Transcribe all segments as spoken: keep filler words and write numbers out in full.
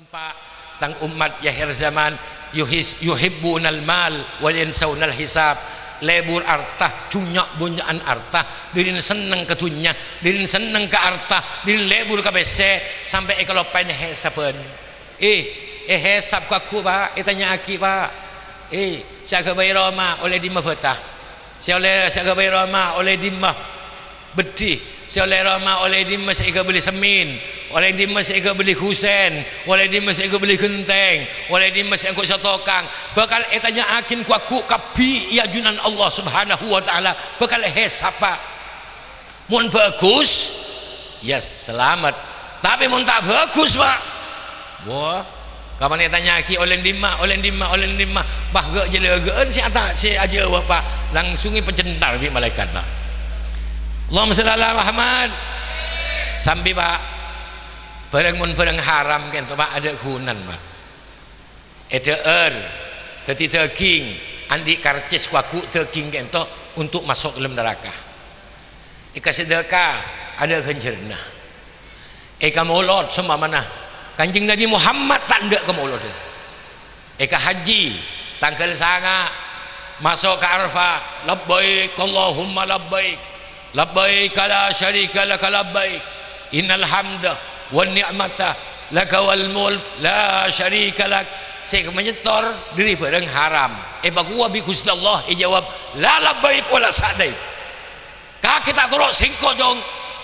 Pa', tang ommat è akhèr zaman, yuhis-, yuhibbunal mal wa yansawnal hisab. Lebur arta, jhunnya'-bhunnya'an arta, dâlina senneng ka dhunnya, dâlina senneng ka arta, dâlina lebur ka pèssè, sampè' èkaloppaè hèsabbhân. Eh, èhèsab ghu-lagghu, Pa', ètanya'aghi, Pa'. Eh, sè aghâbây roma ollè dimma bâta? Sè ollè, sè aghâbây roma ollè dimma beddhi? Sè ollè roma ollè dimma sè èghâbây semmèn? Ollè dimma sè èghâbây ghusèn? Ollè dimma sè èghâbây ghentèng? Ollè dimma sè èngghu satokang? Bhâkal ètanya'aghin ghu-lagghu kabbhi è ajunan Allah Subhanahu wa Ta'ala. Bhâkal èhèsab, Pa'. Mon bhâghus, ya salamet. Tapè mon ta' bhâghus, Pa', wah, kapan ètanya'aghi ollè dimma, ollè dimma, ollè dimma, bâ ghâ'-, jâlâghâ'ân sè ata-, sè ajâwâb, Pa', langsung èpajhenthar bi' malaèkat, Pa'. Allahumma shalli ala Muhammad. Sambi, Pa', bhârâng mon bhârâng haram kènto, Pa', adâ' ghunana, Pa'. Èdhâ'âr dhâddhi dhâghing, andi' karcis ghu-lagghu dhâghing kènto untuk maso' dâlem naraka. Èkasadhâka, adâ' ghânjhârânna. Èkamolod, sompamana Kanjeng Nabi Muhammad ta' endâ' kamolodhâ. Èkahajji, tangghâl sanga', maso' ka Arafah, "Labbaik Allahumma labbaik, labbaik la syarika laka labbaik, innal hamda wan ni'mata laka wal mulk la syarika lak." Sè èkamanyetor dâri bhârâng haram, èpakowa bi' Ghustè Allah, èjâwâb, "La labbaik wa la sa'daik." Kakè ta' toro' sèngko', Cong.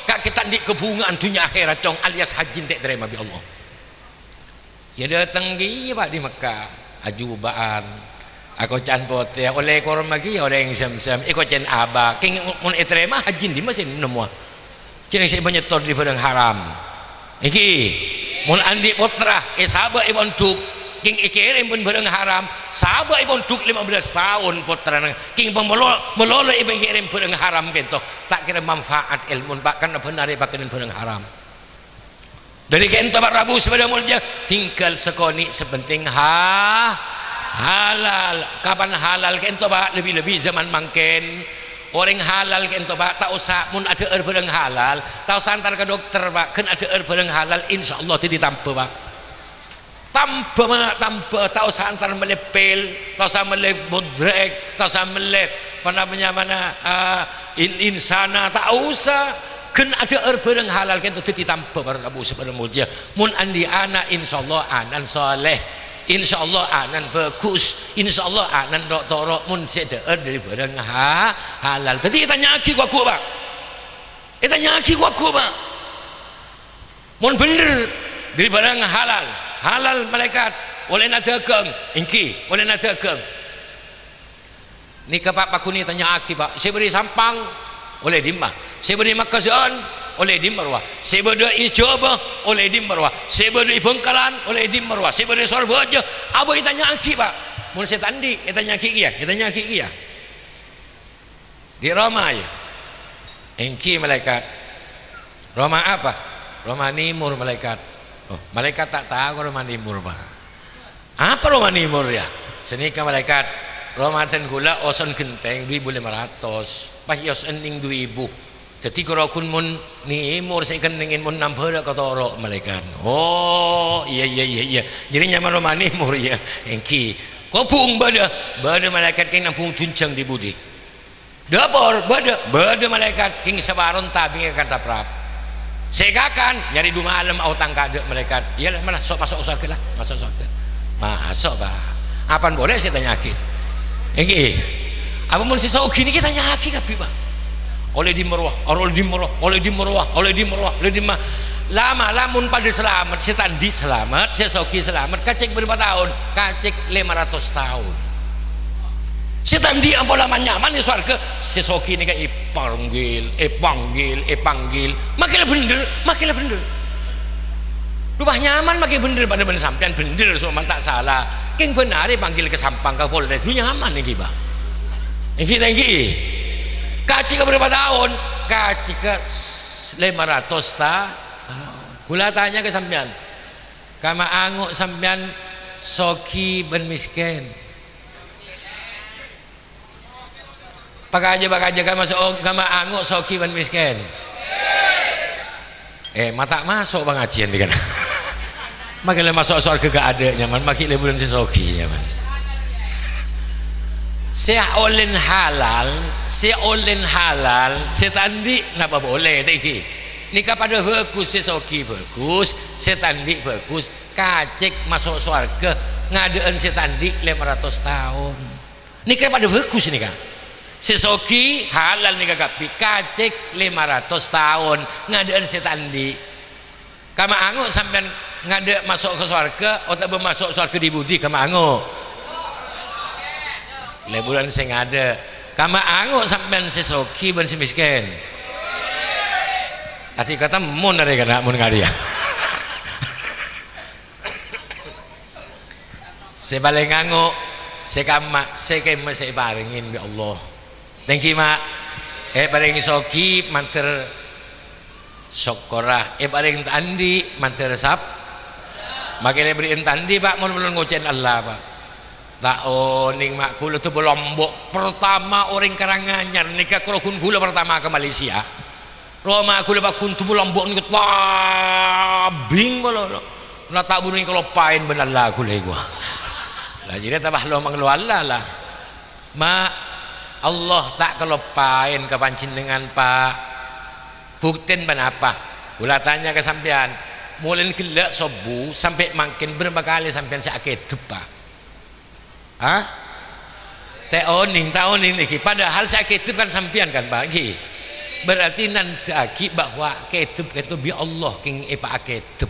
Kakè ta' andi' kabhunga'an dhunnya akhèrat, Cong, alias hajjina ta' ètarèma bi' Allah. Ya dâteng kèya, Pa', dâri Mekka, ajuba'an, akoca'an potè, ollè korma kèya, ollè zamzam, èkoca'an abâ'. Kèng mon ètarèma hajjina dimma sè nemmowa? Jhâ' sè èpanyetor dâri bhârâng haram. Ènggi, mon andi' pottra, èsabâ' è pondhuk, kèng èkèrèm bân bhârâng haram, sabâ' è pondhuk lèma bellâs taon pottrana, kèng pamolo-, malolo èpakèrèm bhârâng haram kènto, ta' kèra manfaat èlmona, Pa', karna bân arè pakènè bhârâng haram. Dâri kènto, para rabu sè padâ molja, tinggal sakonè' sè pentèng ha-, halal. Kapan halal kènto, Pa'? Lebbi-lebbi zaman mangkèn. Orèng halal kènto, Pa', ta' osa, mon adhâ'âr bhârâng halal, ta' osa entar ka dokter, Pa'. Ghân adhâ'âr bhârâng halal, insyaallah dhâddhi tambhâ, Pa'. Tambhâ, Ma', tambhâ. Ta' osa entar mellè pil, ta' osa mellè bodrek, ta' osa mellè, apa namanya, mana, eh, in-, insana, ta' osa. Ghân adhâ'âr bhârâng halal kènto dhâddhi tambhâ, para rabu sè padâ molja. Mon andi' ana', insyaallah ana'na saleh. Insyaallah ana'na bhâghus. Insyaallah ana'na ro'-toro' mon sè dhâ'âr dâri bhârâng ha-, halal. Dhâddhi ètanya'aghi ghu-lagghu, Pa'. Ètanya'aghi ghu-lagghu, Pa'. Mon bhendher dâri bhârâng halal, halal malaèkat, ollèna dhâghâng, ènggi, ollèna dhâghâng. Nèka, Pa', paghun ètanya'aghi, Pa', sè bâdâ è Sampang ollè dimma? Sè bâdâ è Makassar ollè dimma rowa? Sè bâdâ è Jhâbâ ollè dimma rowa? Sè bâdâ è Bhângkalan ollè dimma rowa? Sè bâdâ è Sorbhâjâ, abâ' ètanya'aghi, Pa'. Mon sè ta' andi', ètanya'aghi kèya, ètanya'aghi kèya. Dâri roma, ya? Ènggi, malaèkat. Roma apa? Roma nèmor, malaèkat. Oh, malaèkat ta' tao roma nèmor, Pa'. Apa roma nèmor, ya? Sanèka, malaèkat, roma dân kaulâ oson ghentèng du èbu lèma ratos, pas èoson ènèng du èbu. Dhâddhi karo ghun mon nèmor sè èkennèngè mon nambhârâ' ka toro', malaèkat. Oh, iyâ, iyâ, iyâ, iyâ. Jârèya nyamana roma nèmor, ya? Ènggi. Kobhung bâdâ, bâdâ malaèkat kèng nambhung dunjhâng dhi-budhi. Dâpor bâdâ, bâdâ malaèkat kèng saparon tabingngè ka kaprap. Sè èkakan, nyarè du malem aotang kaadâ' malaèkat. Iyâ la, mara, so-, maso' sowarghâ la, maso' sowarghâ. Maso', Pa'. Apana polè sè ètanya'aghi? Ènggi. Apa mon sè soghi nèka ètanya'aghi kabbhi, Pa'? Ollè dimma rowa, ollè dimma rowa, ollè dimma rowa, ollè dimma rowa, ollè dimma. La-, mala mon padâ salamet, sè ta' andi' salamet, sè soghi salamet, kacèk bârâmpa taon? Kacèk lèma ratos taon. Sè ta' andi' ampon la man-nyaman è sowarghâ, sè soghi nèka èpanggil, èpanggil, èpanggil. Makkè la bhendher, makkè la bhendher. Rowa nyaman makkè bhendher padâ bân sampèyan, bhendher, soman ta' sala. Kèng bân arè panggil ka Sampang, ka Polres, du nyaman ènggi, Pa'. Ènggi ta' ènggi? Kacèk ka bârâmpa taon? Kacèk ka s-, lèma ratos ta-, taon. Kaulâ atanya ka sampèyan, ka'amma ango' sampèyan soghi bân mèskèn? Pakajâ, pakajâ, ka'amma so-, ka'amma ango' soghi bân mèskèn? Eh, ma' ta' maso' pangajiyân nèka. Maghi la maso' sowarga ga' adâ' nyaman, maghi lèbârân sè soghi nyaman. Sè aolèn halal, sè aolèn halal, sè ta' andi' napa polè, ta' ènggi? Nèka padâ bhâghus, sè soghi bhâghus, sè ta' andi' bhâghus, kacèk maso' sowarga ngadâ'ân sè ta' andi' lèma ratos taon. Nèka padâ bhâghus nèka. Sè soghi halal nèka kabbhi, kacèk lèma ratos taon ngadâ'ân sè ta' andi'. Kama ango' sampèyan ngadâ' maso' ka sowarga otabâ maso' sowarga dhi-budhi, kama ango'? Lèbârân sè ngadâ'. Kama ango' sampèyan sè soghi bân sè mèskèn? Ati katemmo narè kana' mon karè ya. Sè palèng ango', sè kamma, sè kemma sè èparèngè bi' Allah. Ta' ènggi, Ma'. Èparèngè soghi, mandhâr sokkorra. Èparèngè ta' andi', mandhâr sab-, maghi la èberri'in ta' andi', Pa', mon-, mon ngocè'è Allah, Pa'. Ta' onèng, Ma', ghulâ Toba Lombok. Pertama orèng Karanganyar nèka, karo ghun ghulâ pertama ka Malaysia. Roma ghulâ paggun Toba Lombok nèka tabing malolo. La ta' bânnè kaloppaèn bân Allah ghulâ èkowa. La jârèya ta' pas lo manglo Allah la. Ma', Allah ta' kaloppaèn ka panjhennengngan, Pa'. Buktèna ponapa? Ghulâ atanya ka sampèyan. Molaè ghellâ' sobbhu sampè' mangkèn bârâmpa kalè sampèyan sè akèdep, Pa'? Hah? Ta' onèng, ta' onèng nèka. Padahal sè akèdep kan sampèyan kan, Pa', ngghi? Berarti nandhâ'aghi bahwa kèdep ka'dinto bi' Allah kèng èpaakèdep.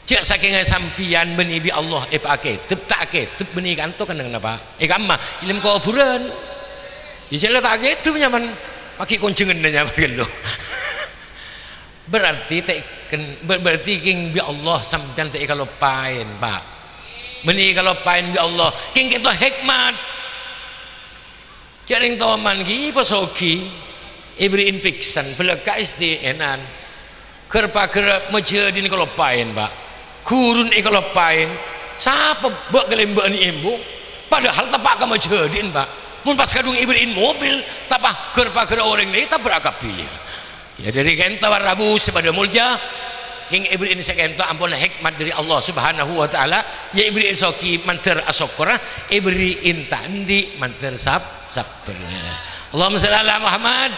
Jhâ' sakèngnga sampèyan bânnè bi' Allah èpaakèdep, ta' akèdep bânnè kanto kennengnganna, Pa'. È kamma, è dâlem kobhurân. Iyâ, jhâ' la ta' akèdep nyaman. Maghi konjhânganna nyaman ghâllu. Berarti ta' èken-, ber-, berarti kèng bi' Allah sampèyan ta' èkaloppaèn, Pa'. Bânnè èkaloppaèn bi' Allah, kèng ka'dinto hèkmat. Jhâ' rèng toman ghi' pasoghi, èberri'in pèksan, bâlâkka' èstè'ènan. Ghâr-paghâr majhâdhi'na èkaloppaèn, Pa'. Ghuruna èkaloppaèn. Sapa bâ' kalèmbâ'ân èmbung? Padahal teppa' ka majhâdhi'na, Pa'. Mon pas kadhung èberri'in mobil, teppa' ghâr-paghâr orèng lè tabrak kabbhi. Iyâ, dhâri ka'dinto para rabu sè padâ molja, kèng èberri'in sè ka'dinto ampon hèkmat dhâri Allah Subhanahu wa Ta'ala, iyâ èberri'in soghi mandhâr asokkorra, èberri'in ta' andi' mandhâr sab-, sabbhâr. Allahumma shalli ala Muhammad.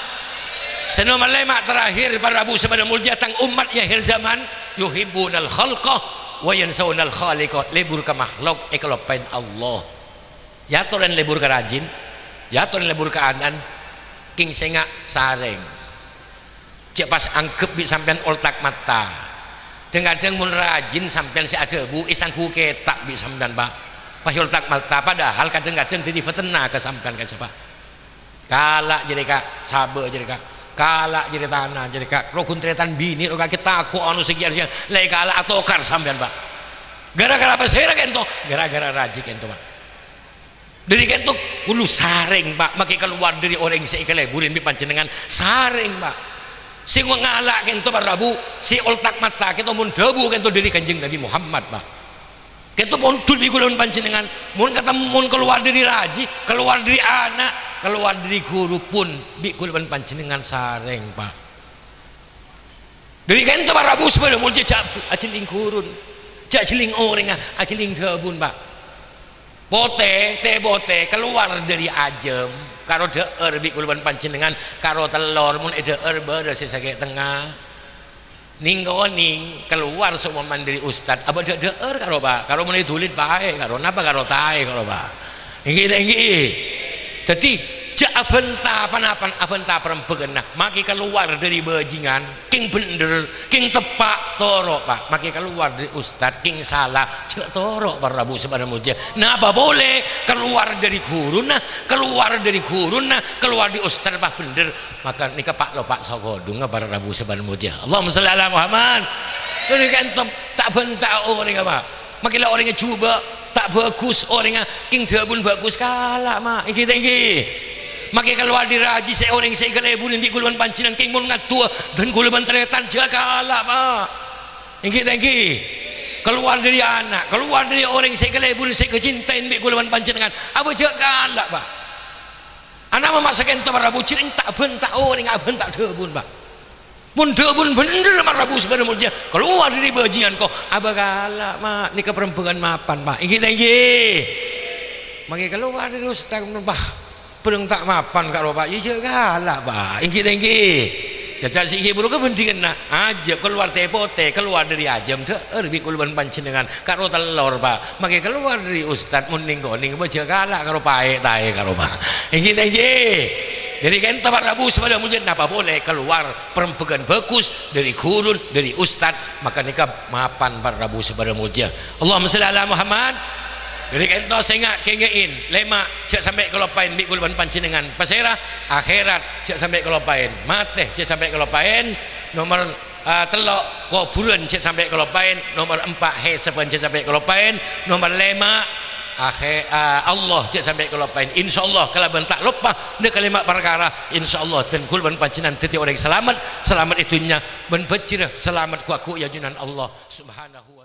Sè nomer lèma' terakhir, para rabu sè padâ molja, tang ommat è akhir zaman, yuhibbunal khalqa wa yansawnal khaliqa, lebur ka makhluk, èkaloppaèn Allah. Yâ, torèn lebur ka rajin, yâ, torèn lebur ka ana'na, kèng sènga' sarèng. Jhâ' pas angghep bi' sampèyan oltak mata. Dhâng-kadhâng mon rajin sampèyan sè adhâbu, èsangghu kèta' bi' sampèyan, Pa'. Pas èoltak mata, padahal kadhâng-kadhâng dhâddhi fitna ka sampèyan, ka sapa? Kala' jârèya, Ka', sabâ jârèya, Ka'. Kala' jârèya tana jârèya, Ka'. Rogun tarètan binè' ro kakè tako' anu sè kèya-rèya. La èkala' atokar sampèyan, Pa'. Gara-gara apa sèra ka'dinto? Gara-gara rajin ka'dinto, Pa'. Dhâri ka'dinto, kullu sarèng, Pa', maghi kalowar dhâri orèng sè èkaleburi bi' panjhennengngan, sarèng, Pa'. Sè ngala' ka'dinto para rabu, sè oltak mata ka'dinto mon dhâbu ka'dinto dhâri Kanjeng Nabi Muhammad, Pa'. Ka'dinto pondhut bi' kaulâ bân panjhennengngan, mon katem-, mon kalowar dhâri rajhi, kalowar dhâri ana', kalowar dhâri ghuru pon bi' kaulâ bân panjhennengngan sarèng, Pa'. Dhâri ka'dinto para rabu sè padâ molja, jhâ' ajhelling ghuruna, jhâ' ajhelling orèngnga, ajhelling dhâbuna, Pa'. Potè, tè potè, kalowar dhâri ajâm, karo dhâ'âr bi' kaulâ bân panjhennengngan, karo tellor, mon èdhâ'âr bârâs sè sakè' tengnga. Nèng-konèng, kalowar saompamana dhâri ustad, abâ' dhâ'-dhâ'âr karo, Pa', karo mon èdhulit paè karo, napa karo taè karo, Pa'. Ènggi ta' ènggi? Dhâddhi, jhâ' abhânta pan-apan, abhânta parembhâghânna. Maghi kalowar dhâri bhâjingan, kèng bhendher, kèng teppa', toro', Pa'. Maghi kalowar dhâri ustad, kèng sala, jhâ' toro', para rabu sè padâ molja. Napa polè? Kalowar dhâri ghuruna, kalowar dhâri ghuruna, kalowar dhâri ustad, Pa', bhendher. Maka nèka pa'-lopa' saghâdhungnga para rabu sè padâ molja. Allahumma shalli ala Muhammad. Dhâddhi ka'dinto ta' bhânta orèngnga, Pa'. Maghi la orèngnga jhubâ', ta' bhâghus orèngnga, kèng dhâbuna bhâghus, kala', Ma'. Ènggi ta' ènggi? Maghi kalowar dhâri rajhi sè orèng sè èkaleburi bi' kaulâ bân panjhennengngan, kèng mon ngaddhuwâ dân kaulâ bân tarètan, jhâ' kala', Pa'. Ènggi ta' ènggi? Kalowar dhâri ana', kalowar dhâri orèng sè èkaleburi, sè èkacintaè bi' kaulâ bân panjhennengngan, abâ' jhâ' kala', Pa'. Ana' mamasa ka'dinto para rabu, jhâ' rèng ta' bhânta orèngnga, abhânta dhâbuna, Pa'. Mon dhâbuna bhendher, Pak Rabu Sabâdâ Molja, kalowar dâri bhâjingan ko, abâ' ghâlâ', Ma'. Nèka parembhângan mapan, Pa'. Èngghi ta' èngghi? Mangkè kalowar dâri ustad, Pa'. Bhâreng ta' mapan, karo, Pa'. Iyâ, jhâ' ghâlâ', Pa'. Èngghi ta' èngghi? Jhâjhâ' sè èngghi buru kabhândhinganna. Ajâm kalowar tè-potè, kalowar dâri ajâm dhâ'âr bi' kaulâ bân panjhennengan. Karo tellor, Pa'. Mangkè kalowar dâri ustad, mon nèng-konèng, bâ jhâ' ghâlâ' karo paè'-taè' karo, Pa'. Èngghi ta' èngghi? Dâri ka'dinto, Pak Rabu Sabâdâ Molja, napa polè kalowar parembhângan bhâghus dâri ghuruna, dâri ustad, maka nèka mapan, Pak Rabu Sabâdâ Molja. Allahumma shalli ala Muhammad. Dâri ka'dinto sènga' kèngè'è, lèma' jhâ' sampè' kaloppaèn bi' kaulâ bân panjhennengan. Pasèra? Akhèrat jhâ' sampè' kaloppaèn. Matè jhâ' sampè' kaloppaèn. Nomer Ah, tello', kobhurân jhâ' sampè' kaloppaèn. Nomer empa', hèsabbhân jhâ' sampè' kaloppaèn. Nomer lèma', akhè-, ah, Allah jhâ' sampè' kaloppaèn. Insyaallah, kalabân ta' loppa nèka lèma' parkara, insyaallah, dân kaulâ bân panjhennengan dhâddhi orèng salamet, salamet è dhunnya, bân bhâjhrâ salamet ghu-, ghu-, è ajunanna Allah Subhanahu